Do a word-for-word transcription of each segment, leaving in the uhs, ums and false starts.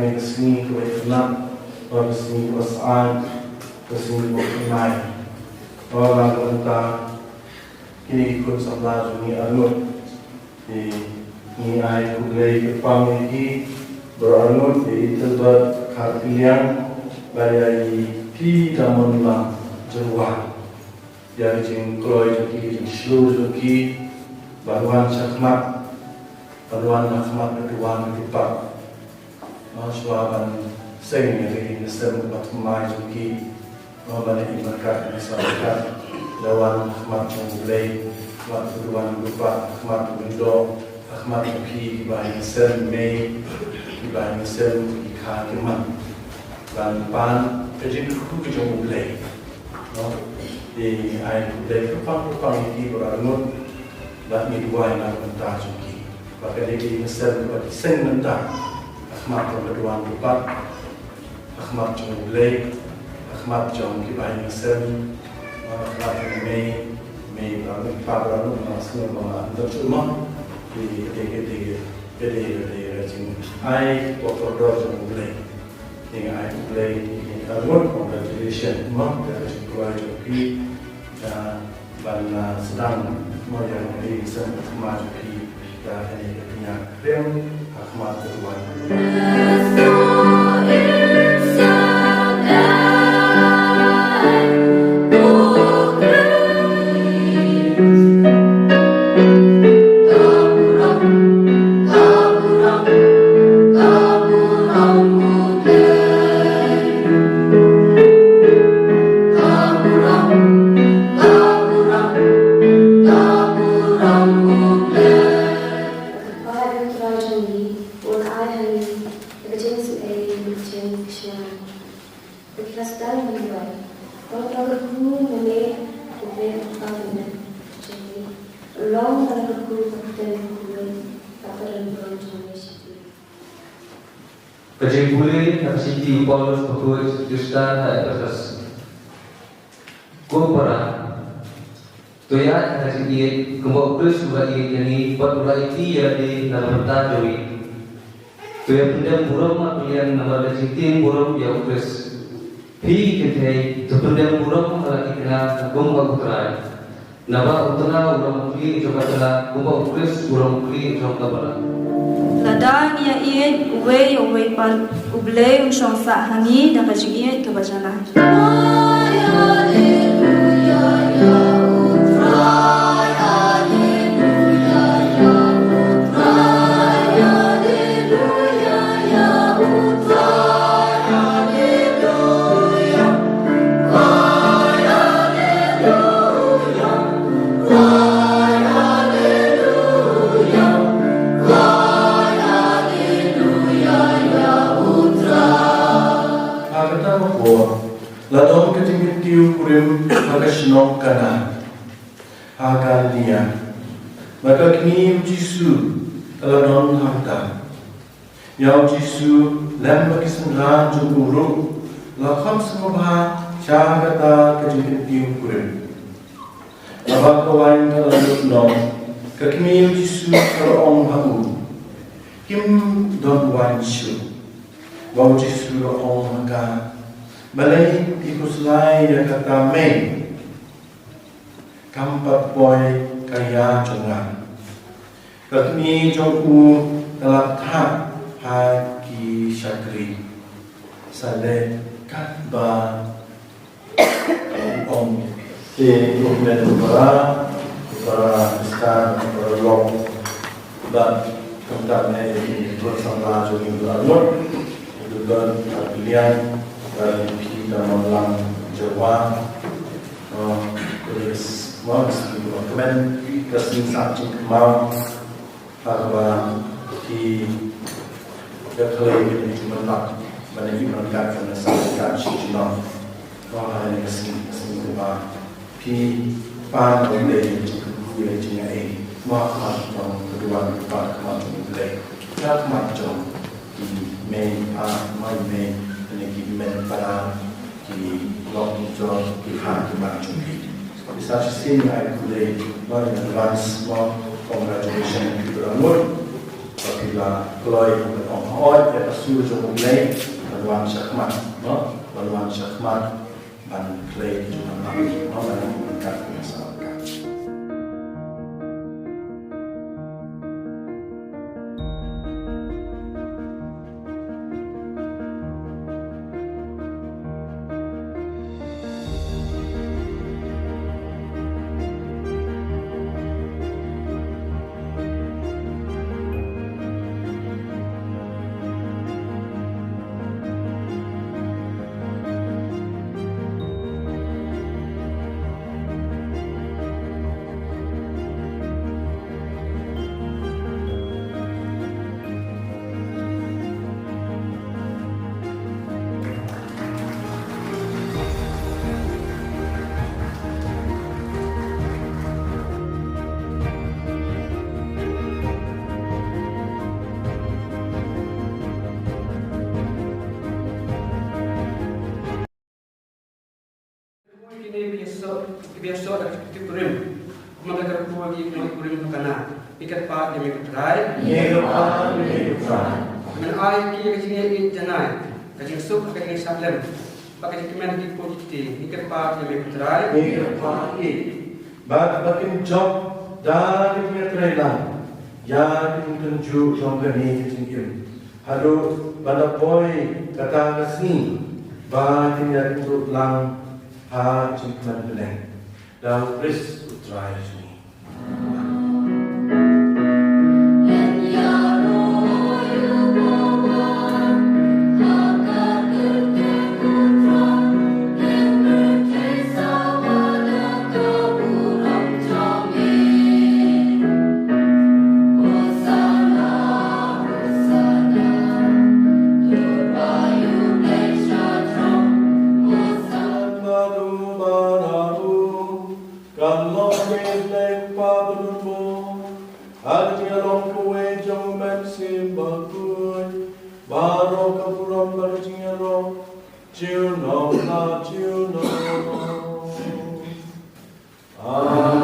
Ka sngi kaba itynnad, ka sngi kaba syaid, ka sngi kaba thymmai. Ba la ka bynta kine ki khun samla jong ngi arngut. Te ngi ai khublei kyrpang ïa ki baroh arngut, ïa i Tilbert Kharkiliang, bad ïa i P Damon Lang Jyrwa. Ïa ka jingkloi jong ki, ka jingshlur jong ki ban wan shakhmat, ban wan shakhmat ka duwan ka dukpat. Nga shuwa ban seng ïa ka ïing ka sem kaba thymmai jong ki. Nga ban ïa i markat, ïa i markat, da wan ha khmat jong U Blei, khmat ka duwan ka dukpat, khmat u lyngdoh, khmat ka phi kiba ïing sem, mei kiba ïing sem, ki kha ki man ban pan ka jingkyrkhu ka jong U Blei. Te ai khublei kyrpang kyrpang ïa ki baroh arngut, bad ngi duwai na ka bynta jong ki. Ba ka dei ka ïing ka sem kaba ki seng mynta ha khmat jong ka duwan ka dukpat, ha khmat jong U Blei, ha khmat jong kiba ïing sem, ha khmat jong i mei, mei baroh arngut, pa baroh arngut, nga sngew ba nga ym sngewthuh mo. Te ka dei ka dei ka dei ka dei ka jingai kaba kordor jong U Blei. Te nga ai U Blei ïa ki arngut, congratulations mo, ïa ka jingkloi jong phi, ïa ban, ah, sdang mo ïa ka ïing ka sem kaba thymmai jong phi, ïa kane ka pynïaid ha khmat ka duwan. Kyrpad ïa U Trai jong ngi, un ai ha ngi ïa ka jingsngewbha, ïa ka jingkyrshan. Ba ki la sdang ban duwai. Ba ka kyrkhu mynne U Blei u kyrpad ïa ngi. Long ba ka kyrkhu ka kyrteng ka kyrteng ka kyrteng ka kyrteng jong ngi sha ki. Ka jingpule na ka shithi u Paulus bakhuid Khristan ha Ephesus. Ko para, to ïaid ha ka jingïeit kumba U Khrist u la ïeit ïa ngi bad u la aiti ïa lade na ka bynta jong ngi. To ïa pyndem burom ha ka liang namar ka jingtieng burom ïa U Khrist. Phi kynthei, to pyndem burom ha la ki kynthei kum ha U Trai. Naba u tnga u long u khlieh jong ka tnga, kumba U Khrist u long u khlieh jong ka balang. Lada ngi ïaieit uwei ïa uwei pat, U Blei un shong sah ha ngi da ka jingïeit kaba janai. Ha kata ka por, la don ka jingkyntiew kurim ha ka shnong Kana ha Galilaïa. Bad ka kmie U Jisu ka la don hangta. Ïa U Jisu lem bad ki synran jong u ruh la khot sngewbha sha kata ka jingkyntiew kurim. Haba ka waiñ ka la lut noh, ka kmie U Jisu ka la ong ha u, "Kim don waiñ shuh." Bad U Jisu u la ong ha ka, "Balei phi khuslai ïa kata, mei? Kam pat poi ka ïa jong nga." Ka kmie jong u ka la thah ha ki shakri, sa leh katba u ong. Te u kmen u para, u para Khristan, u para long, bad kumta ne u para samla jong u para long, u para pilihan, bad u para long jong u. Uh, Chris, mo, Chris, mo, kmen, Chris, sa jingkmen, ha kaba ki, ka khlei ki jingmyntoi, ban ïa ki myrkat, ban ïa sa ka jingmyntoi. Mo, ha kane ka sngi, ka sngi kaba phi pan ïa ka jingkyrkhu, ïa ka jingaiei. Mo, ha khmat jong ka duwan, ha khmat jong U Blei. Ha khmat jong ki mei, pa, mei, mei, ne ki mei para, ki lok, ki jor, ki kha, ki ma jong ki. Te sa shisien ngi ai khublei, mo, in advance, mo, congratulations, ki para mut. Ba phi la kloi, ban ong hooid ïa ka sur jong U Blei, ban wan shakhmat, no? Ban wan shakhmat, ban kloi jong U Blei, no? Ban ong ban kat ïa sa kat. Kine ki ïasoh, ki ïasoh da ka jingkurim. Kumba ka jingkurim ka na. Ngi kyrpad ïa me ko Trai. Ngi kyrpad ïa me ko Trai. Men ai ïa ki ka jingïeit janai, ka jingsuk, ka jingshah lem, bad ka jingkmen ki pud ki kti. Ngi kyrpad ïa me ko Trai. Ngi kyrpad ïa ki. Bad ba kin jop da ka jingïatreilang ïa ka jingtynjuh jong kane ka jingim, haduh ban da poi kata ka sngi ba kin ïakynduh lang ha ka jingkmen bneng. Da U Khrist U Trai jong ngi. Kan long ïa U Blei U Kpa badonbor, ha ka jingïalong kawei jong U Mynsiem Bakhuid, baroh ka burom bad ka jingïarap junom la junom. Amen.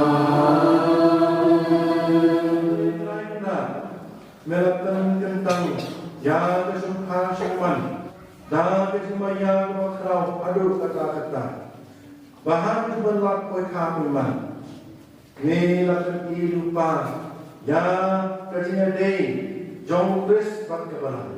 Me la pynkyntang ïa ka jingpyrshang man da ka jingmaïa kaba khraw haduh katta katta, ba ha ka jingpynlap poi kha poi man, ngi la pyni lypa ïa ka jingïadei jong U Khrist bad ka balang.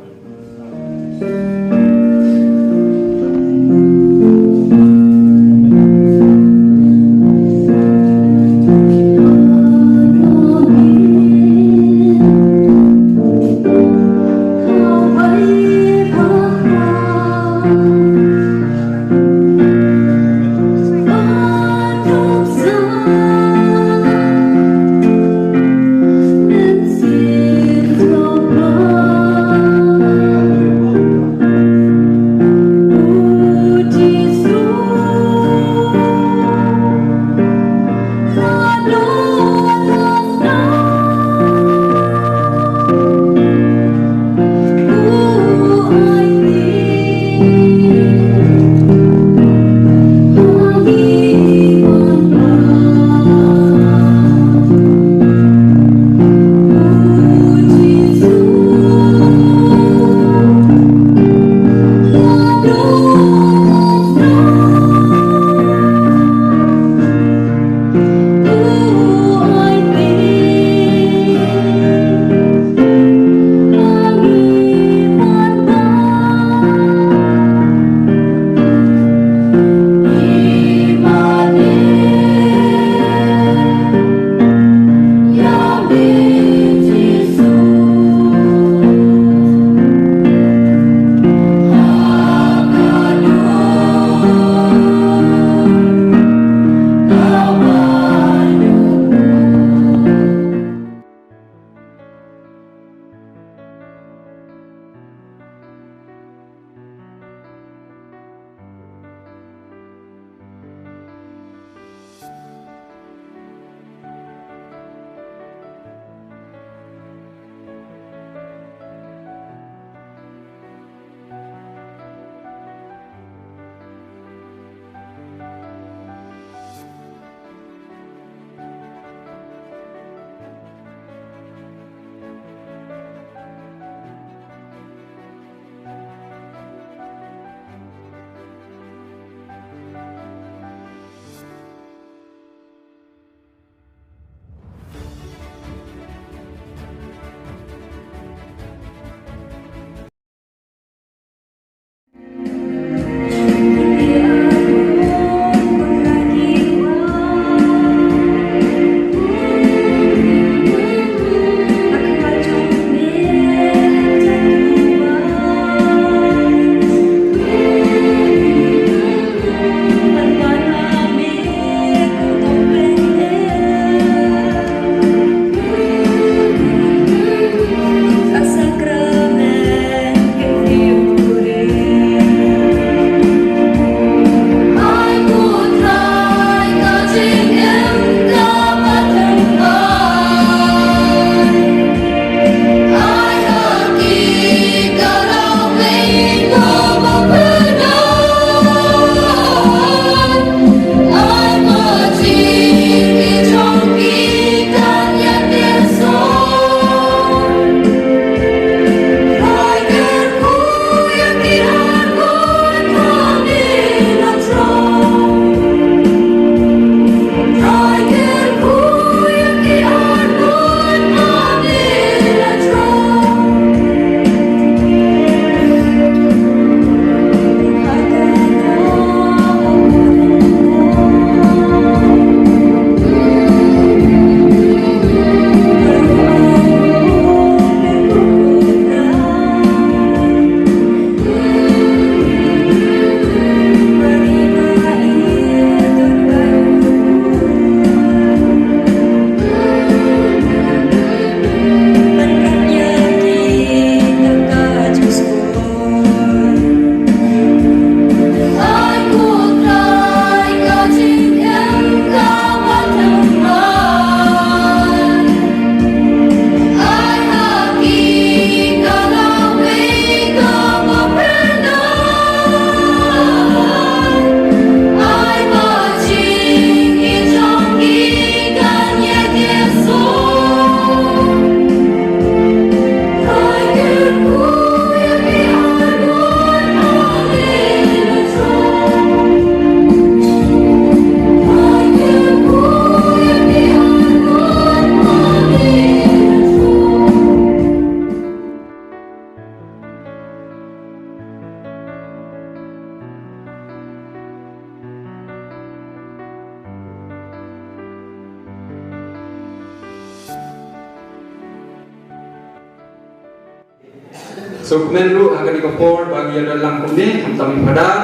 Sngewkmen ruh ha kane ka por ba ngi ïa don lang kumne, khamtam i Phadar,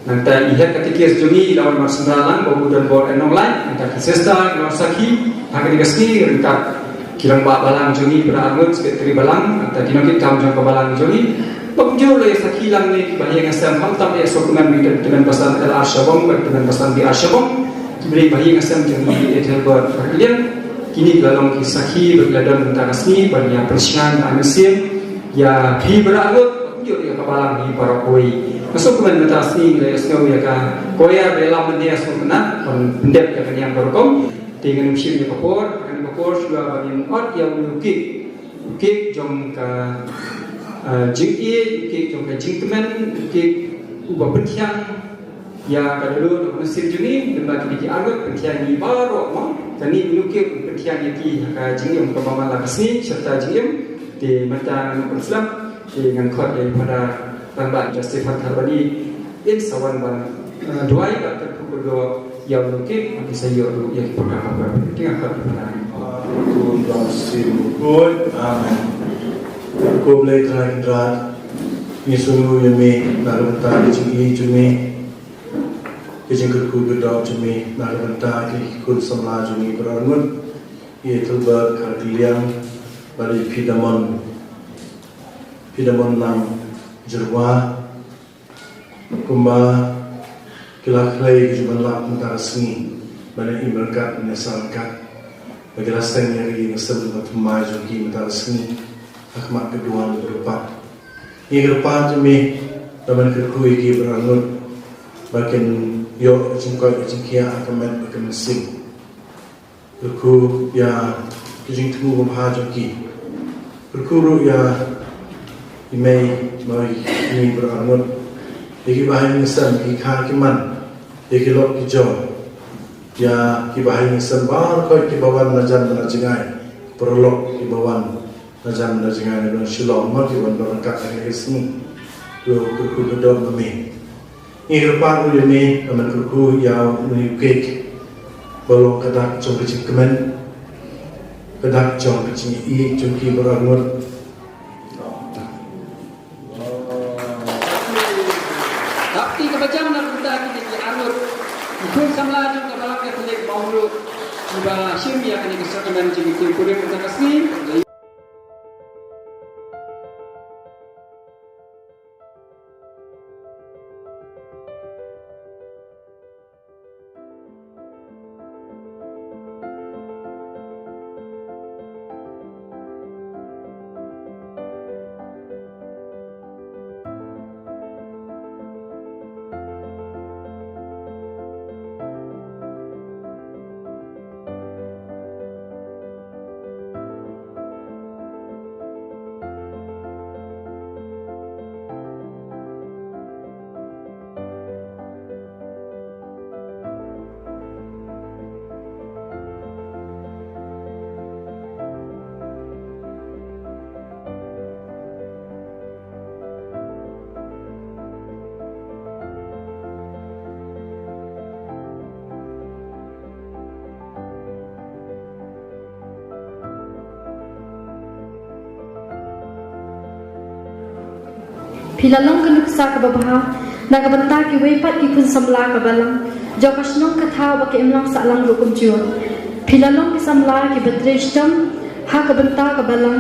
nangta i Head Catechist jong ngi i la wan marsyndara lang, ba u don bor eh nonglait, nangta ki sister, ki nongsakhi ha kane ka sngi, ryngkat ki rangbah balang jong ngi, Brother Arngut, Secretary balang, nangta ki nongkitkam jong ka balang jong ngi. Ba kumjuh la ïa sakhi lang ne kiba ha ïing ha sem, khamtam eh sngewkmen, ngi tymmen basan L R Shabong, ba tymmen basan B R Shabong, ki briew ba ha ïing ha sem jong ngi, Ethelbert Kharkliang. Kine ki la long ki sakhi ba ki la don mynta ka sngi ban ïa pynshngaiñ ai mynsiem ïa phi Brother Arngut, kumjuh ïa ka balang hi baroh kawei. Nga sngewkmen mynta ka sngi ngi la ïohsngew ïa ka choir ba ïalam mynne, sngewtynnat ban pyndep ïa ka niam ka rukom. Te ngan ym shim ïa ka por, ha kane ka por shuwa ba ngin ot ïa une u cake, u cake jong ka, eh, jingïeit, u cake jong ka jingkmen, u cake uba pynthiang ïa ka dohnud ka mynsiem jong ngi, lem bad kine ki arngut, pynthiang ïa ngi baroh mo. Kane une u cake u pynthiang ïa ki ha ka jingim kaba man la ka sngi, shirta jingim. Te mynta ngan ym slem, te ngan khot ïa i Phadar Rangbah Justin Tharbani in sa wan ban, eh, duwai bad kyrkhu kyrdoh ïa une u cake, ban sa ïoh ruh ïa ki program baroh. Te ngan khot ïa i Phadar. Amen. Ko Blei Trai Kynrad, ngi sngewnguh ïa me na ka bynta ka jingïeit jong me, ka jingkyrkhu kyrdoh jong me na ka bynta ki khun samla jong me baroh arngut, i Ethelbert Kharkliang bad i Phidamon, Phidamon Lang Jyrwa, kumba ki la khlei ka jingban lap mynta ka sngi, ban ïa im ryngkat, ban ïa sah ryngkat, ba ki la seng ïa ka ïing ka sem kaba thymmai jong ki mynta ka sngi ha khmat ka duwan kaba kyrpad. Ïa ka kyrpad jong me, ba men kyrkhu ïa ki baroh arngut ba kin ïoh ka jingkoit ka jingkhiah ha ka met bad ka mynsiem. Kyrkhu ïa ki jingthmu babha jong ki. Kyrkhu ruh ïa i mei, mei, i mei baroh arngut. Ïa kiba ha ïing ha sem, ki kha ki man, ïa ki lok ki jor. Ïa kiba ha ïing ha sem baroh, kiba wan na jan na jngai. Paralok kiba wan na jan na jngai na don Shillong, ma ki wan don ryngkat ha kane ka sngi. To kyrkhu kyrdoh ma me. Ngi kyrpad ruh ïa me, ba men kyrkhu ïa une u cake ba long ka dak jong ka jingkmen, ka dak jong ka jingïeit jong ki baroh arngut. Dap ti kaba jam na ka bynta kine ki arngut, ki khun samla jong ka Balang Katholik Mawluh, kiba shim ïa kane ka sakramen jong ka Ïingpurim mynta ka sngi. Phi la long ka nuksa kaba bha na ka bynta kiwei pat ki khun samla ka Balang jong ka shnong ka thaw bad ka imlang sahlang ruh kumjuh. Phi la long ki samla kiba trei shitom ha ka bynta ka Balang,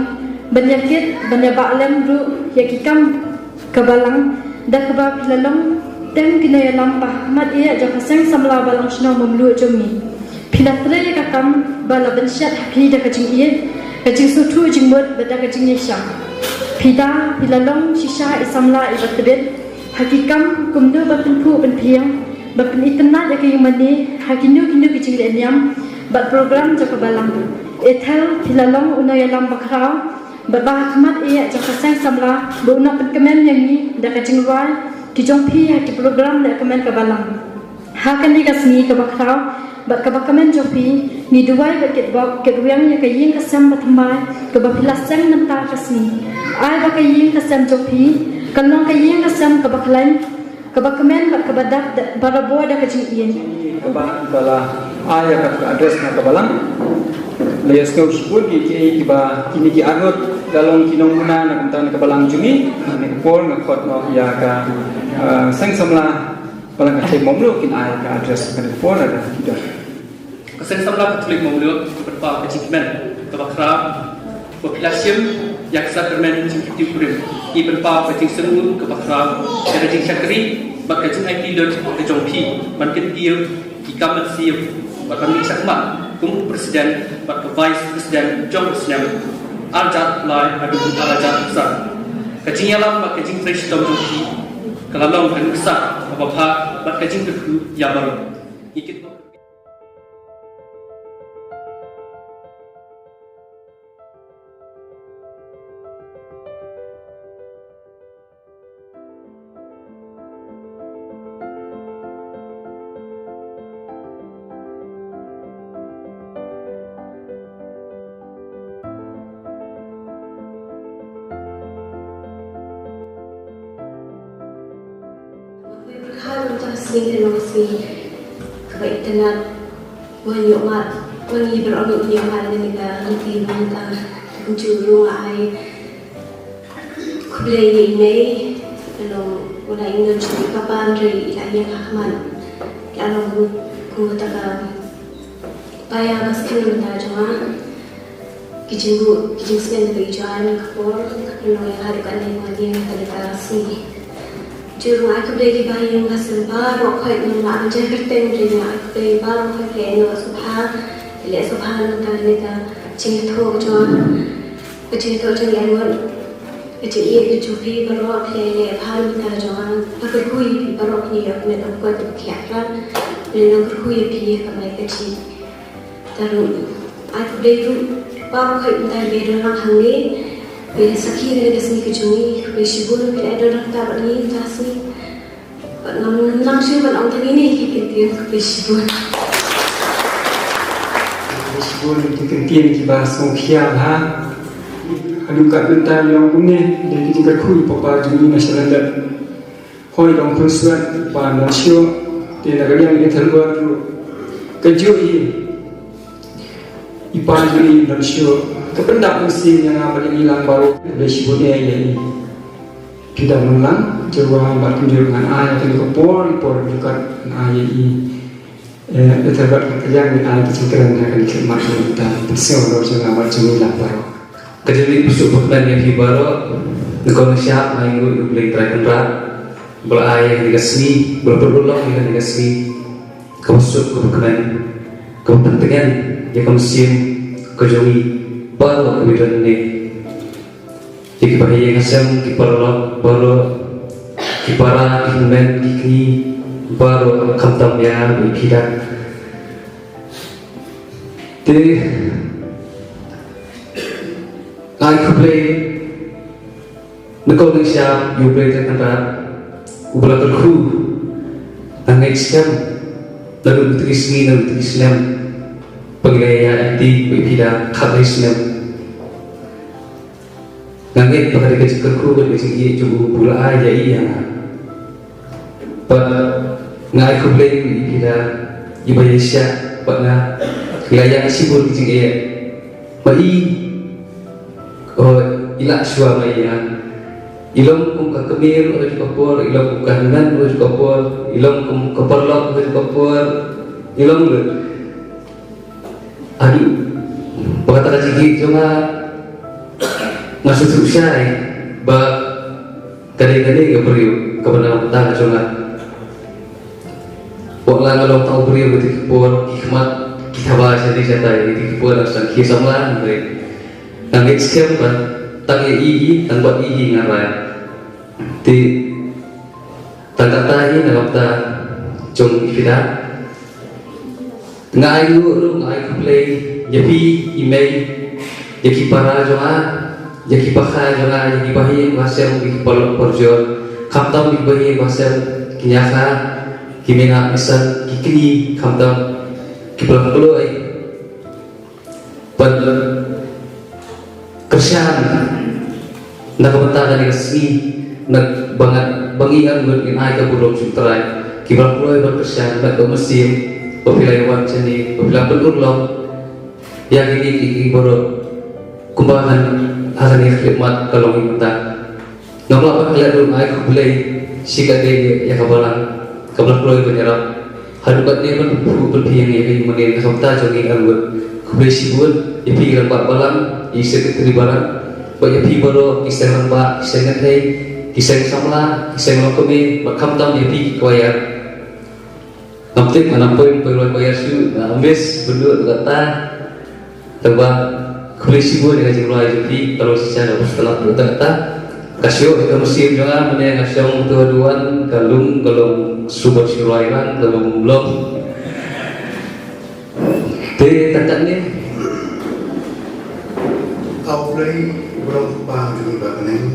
ban ïa kit ban ïa bah lem ruh ïa ki kam ka Balang, da kaba phi la long teng ki nongïalam ba ha khmat ïa jong ka Seng Samla Balang Shnong Mawluh jong ngi. Phi la trei ïa ka kam ba la bynshet ha phi da ka jingïeit, ka jingsngewthuh jingmut bad da ka jingïaishah. Phi da, phi la long shisha i samla iba tbit ha ki kam kumno ban pynphuh pynphieng, ban pynitynnad ïa ka ïingmane ha kino kino ki jingleh niam bad program jong ka Balang. Ethel, phi la long u nongïalam bakhraw bad ba ha khmat ïa jong ka Seng Samla ba u nang pynkmen ïa ngi da ka jingrwai ki jong phi ha ki program leh kmen ka Balang. Ha kane ka sngi kaba khraw bad kaba kmen jong phi, ngi duwai bad kitbok kitweng ïa ka ïing ka sem bathymmai kaba phi la seng mynta ka sngi. Ai ba ka ïing ka sem jong phi kan long ka ïing ka sem kaba khlaiñ, kaba kmen bad kaba dap barabor da ka jingïeit. Kaba, ba la ai ïa ka address na ka Balang. La ïa sngew shibun ïa ki, kiba, kine ki arngut Ka long ki nongmuna na kumta na ka balang jong ngi, na ka por nga khot noh ïa ka, eh, seng samla balang ka thylliej Mawmluh kin ai ka address ka por na ka. Ka seng samla ka thylliej Mawmluh ka pynpaw ka jingkmen kaba khraw ba phi la shim ïa ka sakramen jingkyrkhu kurim. Ngi pynpaw ka jingsngewnguh kaba khraw ïa ka jingshakri bad ka jingaiti lut ka jong phi ban kyntiew ki kam mynsiem bad ban mih shakhmat kum u president bad ka vice president jong ka snem ar hajar lai haduh ar hajar san. Ka jingïalam bad ka jingtrei shitom jong phi ka la long ka nuksa kaba bha bad ka jingkyrkhu ïa baroh. Ngi kit Pyrkhat tang ka sngi, ka long ka sngi kaba itynnad. Wan ïohmad, wan ïa baroh ngi ïohmad ïa kane ka lynti ba mynta. Kumjuh ruh nga ai khublei ïa i Mei, ka long u nongïalam jong i papa, hynrei i la ïeng ha khmat. Ka long kum kata ka paia ba skhem na ka bynta jong nga. Ki jingbuh, ki jingsneng kaba i ju ai ha ka por, ka pynlong ïa nga haduh katne ba nga ïeng ha kane ka sngi. Jur nga ai khublei ïa ki bahaïing bahasem baroh khoit, ngam lah ban jia kyrteng, hynrei nga ai khublei baroh khoit, phi la ïehnoh sngewbha, phi la ïehnoh sngewbha na ka bynta kane ka jingïathoh jong nga. Ka jingïathoh jong i Ainguh, ka jingïeit ka jong phi baroh, phi la ïehnoh sngewbha na ka bynta jong nga. Nga kyrkhu ïa phi baroh, phi ïoh met ïoh koit, phi ïoh thiah rat, phi la ïehnoh kyrkhu ïa phi ïa ka mai ka jingïeit. Te ruh ai khublei ruh baroh khoit mynta ïa ki ba don lang hangne. Ba ïa sakhi ïa kane ka sngi ka jong ngi, khublei shibun ba phi la don lang ta bad ngi mynta ka sngi. Bad ngam, ngam nang shuh ban ong tang ine ki kyntien, khublei shibun. Khublei shibun ki kyntien kiba sngewkhia ha. Haduh katne mynta ïa kumne, dei ki jingkyrkhu i papa jong ngi na sha London. Hooid, long pynsuat i pa Nongshio, te na ka liang i Thelbot ruh kajuh i, i pa jong i Nongshio ka pyndap mynsiem ïa nga bad ïa ngi lang baroh. Khublei shibun ïa i. Phi dang nang lang, jyrwa bad kumjuh ngan ai ïa kane ka por, i por jong ka ngan ai ïa i. Eh, ïa, te bad ka liang ngi ai ka jingkren ha kane ka khmat mynta, pynsngew halor jong nga bad jong ngi lang baroh. Ka jingkyrkhu suk bakmen ïa phi baroh. Nyngkong nyngshap nga ainguh ïa U Blei Trai Kynrad ba la ai ïa kane ka sngi, ba la pynurlong ïa kane ka sngi kaba suk, kaba kmen, kaba pyntngen ïa ka mynsiem ka jong ngi baroh kiba don hangne. Ïa ki bahaïing hasem, ki paralok baroh, ki para, ki hynmen, ki kñi baroh, khamtam ïa i Phi Da. Te nga ai khublei nyngkong nyngshap ïa U Blei Trai Kynrad uba la kyrkhu. Nga ngeit skhem naduh mynta ki sngi, naduh mynta ki snem, ba ngi la ïaid lynti bad i Phi Da khatlai snem. Nga ngeit ba ka dei ka jingkyrkhu bad ka jingïeit jong u ba u la ai ïa i ïa nga. Bad nga ai khublei ïa i Phi Da iba ïaishah bad nga. Ngi la ïaid shibun ki jingeh. Ma i, oh, i lah shuwa ma i ïa nga. I long kum ka kmie ruh ha kito ki por, i long kum ka hynmen ruh ha kito ki por, i long kum ka paralok ruh ha kito ki por, i long ruh. Aduh, ba kata ka jingïeit jong nga, nga sngewthuh shai ba ka dei kane ka briew kaba na ka bynta ka jong nga. Wat la nga long tang u briew ha kito ki por, ki khmat ki thaba shane shatai, ha kito ki por nga sdang khie samla, hynrei nga ngeit skhem ba tang ïa i hi, tang bad i hi nga rai. Te tang kata hi na ka bynta jong i Phi Da. Nga ainguh ruh, nga ai khublei ïa phi i Mei, ïa ki para jong nga, ïa ki pakha jong nga, ïa ki bahaïing bahasem, ïa ki paralok parajor, khamtam ïa ki bahaïing bahasem, ki ñiakha, ki mei ngap mei san, ki kñi, khamtam, kiba la kloi ban kyrshan na ka bynta kane ka sngi, na ba ngi, ba ngi arngut ngin ai ka burom sha U Trai. Kiba la kloi ban kyrshan, bad ka mynsiem ba phi la ïawan shane, ba phi la pynurlong ïa kine ki, ki baroh. Kumba ngan Ha kane ka khyllipmat ka long ïa mynta. Nga kwah ban klet ruh, ai khublei shikatdei ïa ka balang kaba la kloi ban ïarap haduh katne ban pynphuh pynphieng ïa ka ïingmane na ka bynta jong ngi arngut. Khublei shibun ïa phi ki rangbah balang, ïa ki secretary balang, bad ïa phi baroh ki seng rangbah, ki seng kynthei, ki seng samla, ki seng longkmie, bad khamtam ïa phi ki choir. Ngam tip, nga nang poi, poi rwai choir shuh, nga miss bynta kata. Tangba khublei shibun ïa ka jingrwai jong phi, ka long shisha kaba sngewtynnat bynta kata. Ka shu ïa ka mynsiem jong nga mynne nga shong tu haduh wan, ka lum ka long shu ban shu rwai lang, ka lum long. Te tang katne. Khublei, u Blei uba ha bneng.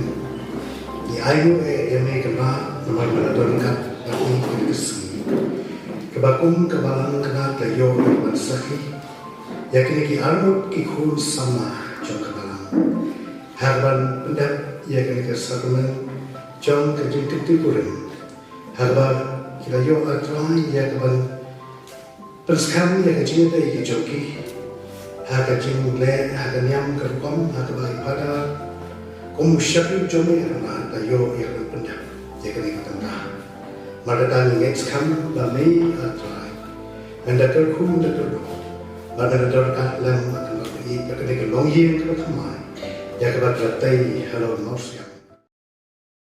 Ngi ainguh ïa me, Kynrad, namar me la don ryngkat bad ngi ha kane ka sngi. Kaba kum ka balang Kynrad la ïoh ban sakhi ïa kine ki arngut ki khun samla jong ka balang, ha kaban pyndep ïa kane ka sakrament jong ka jingkyntu kurim, ha kaba ki la ïoh, A Trai, ïa kaban pynskhem ïa ka jingïadei ka jong ki ha ka jingleh, ha ka niam ka rukom, ha kaba i Phadar kum u shakri jong me, A Trai, la ïoh ïa kaban pyndep ïa kane ka bynta. Namar kata ngi ngeit skhem ba me, A Trai, men da kyrkhu, men da kyrdoh, bad men da don ryngkat lem, A Trai, bad kane ka longïing kaba thymmai, ïa kaba la tei halor Mawsiang.